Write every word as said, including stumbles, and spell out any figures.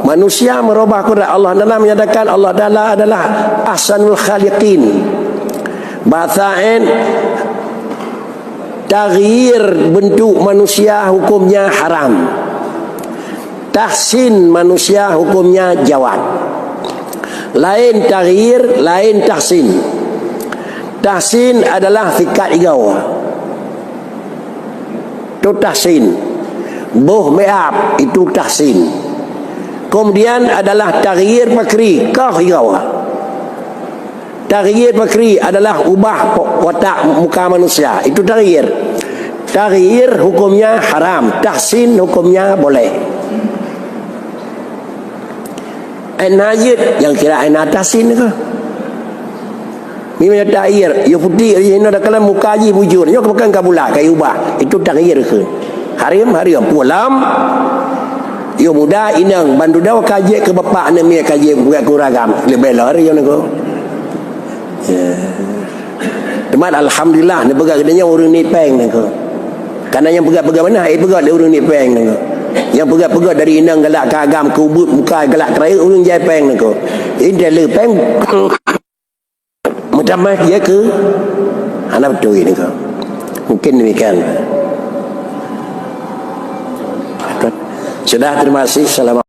Manusia merubah kudrat Allah Taala, menyatakan Allah Taala adalah ahsanul khaliqin. Bahasa laén, taghyir bentuk manusia hukumnya haram. Tahsin manusia hukumnya jawaz. Laén taghyir, laén tahsin. Tahsin adalah sikat igoe. Itu tahsin. Boh make up, itu tahsin. Kemudian adalah taghyir fakri, koh igoe. Taghyir fakri adalah ubah watak muka manusia. Itu taghyir. Taghyir hukumnya haram, tahsin hukumnya boleh. Ai na jeuet nyang kira ai na tahsin ke? Mimang taghyir, yo putéh, yo hinoe, dah kalan muka jih bujur. Nyoe bukan ka bulat, ka ubah. Itu taghyir ke? Haram, haram. Pulang. Yo muda inong bandu dawa ka jeuet keu bapak aneuk miet ka jeuet buat keu uragam. Leubeh lom hari nyoe niko. Ya. Teuma alhamdulillah, neupeugah geutanyoe ureuëng ni péng niko. Karena nyang peugah-peugah mana, hai peugah lé ureuëng ni péng niko. Nyang peugah-peugah dari inong galak keu agam, keu ubeut muka galak keu rayeuk, ureuëng jai péng niko. Indah le péng. Meutamah dia ke hana beutôi niko. Mungkin demikian. Sudah, terima kasih. Assalamualaikum.